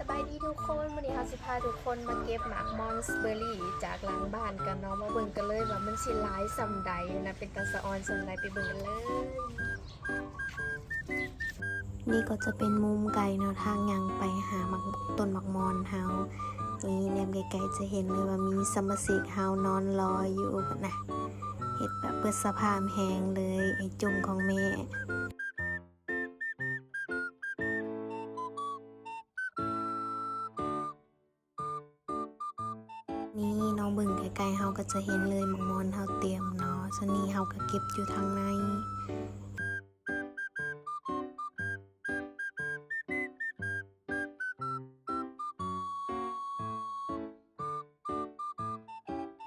ສະບາຍດີທຸກຄົນ, ມື້ນີ້ເຮົາຊິພາທຸກຄົນມາເກັບໝາກມອນສເບີຣີຈາກຫຼັງບ້ານກັນເນາະ, ມາເບິ່ງກັນເລີຍວ່າມັນຊິຫຼາຍສ່ຳໃດນະ, ເປັນຕາສະອອນສ່ຳໃດ, ໄປເບິ່ງກັນເລີຍ. ນີ້ກໍຈະເປັນມຸມໄກເນາະ, ທາງຍ່າງໄປຫາໝາກ ຕົ້ນໝາກມອນເຮົາ. ນີ້ແນມໃກ້ໆຈະເຫັນເລີຍວ່າມີສະມາຊິກເຮົານອນລໍຢູ່ພຸ້ນນະ, ເຮັດແບບເບິດສະພາບແຮງເລີຍ, ໄອ້ຈຸ້ມຂອງແມ່. ນີ້ເນາະ, ເບິ່ງໃກ້ໆເຮົາກໍຈະເຫັນເລີຍ ໝາກມອນເຮົາເຕັມເນາະ. ສ່ວນນີ້ເຮົາກໍເກັບຢູ່ທາງໃນ.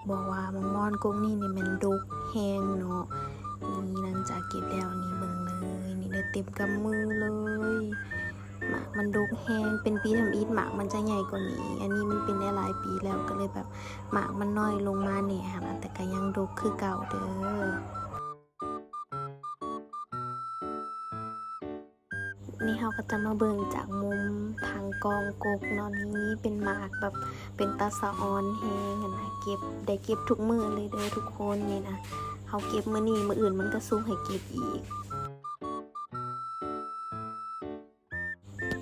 ບອກວ່າໝາກມອນກົກນີ້ນີ້ແມ່ນດົກແຮງເນາະ. ນີ້ຫຼັງຈາກເກັບແລ້ວນີ້ເບິ່ງເລີຍ, ນີ້ໄດ້ເຕັມກຳມືເລີຍ. ໝາກມັນດົກແຮງ, ເປັນປີທຳອິດໝາກມັນຈະໃຫຍ່ກວ່ານີ້. ອັນນີ້ມັນເປັນໄດ້ຫຼາຍປີແລ້ວ, ກໍເລີຍແບບໝາກມັນນ້ອຍລົງມາແດ່ຫັ້ນນະ, ແຕ່ກໍຍັງດົກຄືເກົ່າເດີ້. ນີ້ເຮົາກໍຈະມາເບິ່ງຈາກມຸມທາງກ້ອງກົກເນາະ. ນີ້ເປັນໝາກແບບເປັນຕາສະອອນແຮງຫັ້ນນະ, ເກັບ ໄດ້ເກັບທຸກມື້ເລີຍເດີ້ທຸກຄົນ. ນີ້ນະ ເຮົາເກັບມື້ນີ້, ມື້ອື່ນມັນກໍສຸກໃຫ້ເກັບອີກ.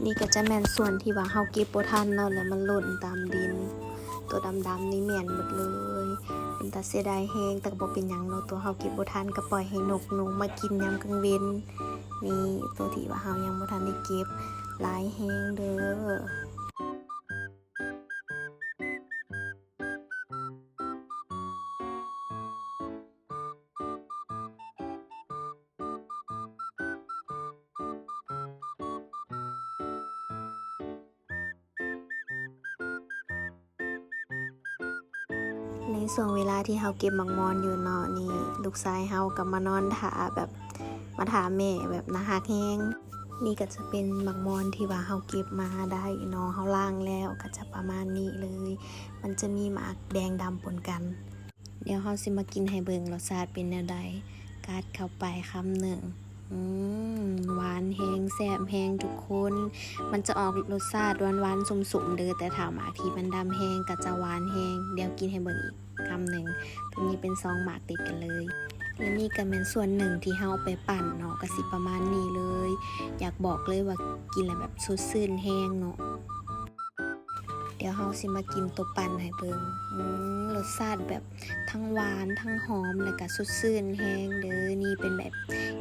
ນີ້ກໍຈະແມ່ນສ່ວນທີ່ວ່າເຮົາເກັບບໍ່ທັນເນາະ ແລ້ວມັນຫຼົ່ນຕາມດິນ. ຕົວດຳໆນີ້ແມ່ນໝົດເລີຍ. ເປັນຕາເສຍດາຍແຮງ, ແຕ່ກໍບໍ່ເປັນຫຍັງເນາະ, ຕົວເຮົາເກັບບໍ່ທັນກໍປ່ອຍໃຫ້ນົກໜູມາກິນຍາມກາງເວັນ. ນີ້ຕົວທີ່ວ່າເຮົາຍັງບໍ່ທັນໄດ້ເກັບ, ຫຼາຍແຮງເດີ້. ໃນຊ່ວງເວລາທີ່ເຮົາເກັບໝາກມອນຢູ່ເນາະ, ນີ້ລູກຊາຍເຮົາກໍມານອນຖ້າ ແບບ ມາຖ້າແມ່ ແບບໜ້າຮັກແຮງ. ນີ້ກໍຈະເປັນໝາກມອນທີ່ວ່າເຮົາເກັບມາໄດ້ເນາະ, ເຮົາລ້າງແລ້ວກໍຈະປະມານນີ້ເລີຍ. ມັນຈະມີໝາກແດງດຳປົນກັນ. ດຽວເຮົາຊິມາກິນໃຫ້ເບິ່ງ ລົດຊາດເປັນແນວໃດ. ກັດເຂົ້າໄປຄຳໜຶ່ງ. ອືມ ຫວານແຮງ ແຊບແຮງທຸກຄົນ. ມັນຈະອອກລົດຊາດຫວານໆ ສົ້ມໆເດີ້, ແຕ່ຖ້າໝາກທີ່ມັນດຳແຮງກໍຈະຫວານແຮງ. ດຽວກິນໃຫ້ເບິ່ງອີກຄຳໜຶ່ງ. ຕົວນີ້ເປັນສອງໝາກຕິດກັນເລີຍ. ແລະນີ້ກໍແມ່ນສ່ວນໜຶ່ງທີ່ເຮົາເອົາໄປປັ່ນເນາະ, ກໍຊິປະມານນີ້ເລີຍ. ຢາກບອກເລີຍວ່າກິນແລ້ວແບບສົດຊື່ນແຮງເນາະ. ດຽວເຮົາຊິມາກິນໂຕປັ່ນໃຫ້ເບິ່ງ. ອືມ ລົດຊາດແບບທັງຫວານທັງຫອມ ແລ້ວກະສົດຊື່ນແຮງເດີ້. ນີ້ເປັນແບບ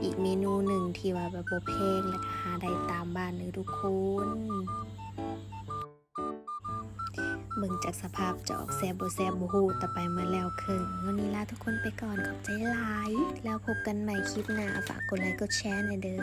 ອີກເມນູໜຶ່ງທີ່ວ່າແບບບໍ່ແພງ ແລ້ວກະຫາໄດ້ຕາມບ້ານເດີ້ທຸກຄົນ. ເບິ່ງຈາກສະພາບຈະອອກແຊບບໍ່ແຊບບໍ່ຮູ້, ແຕ່ໄປໝົດແລ້ວເຄິ່ງ. ມື້ນີ້ລາທຸກຄົນໄປກ່ອນ, ຂອບໃຈຫຼາຍ. ແລ້ວພົບກັນໃໝ່ຄລິບໜ້າ. ຝາກກົດໄລກົດແຊແດ່ເດີ້.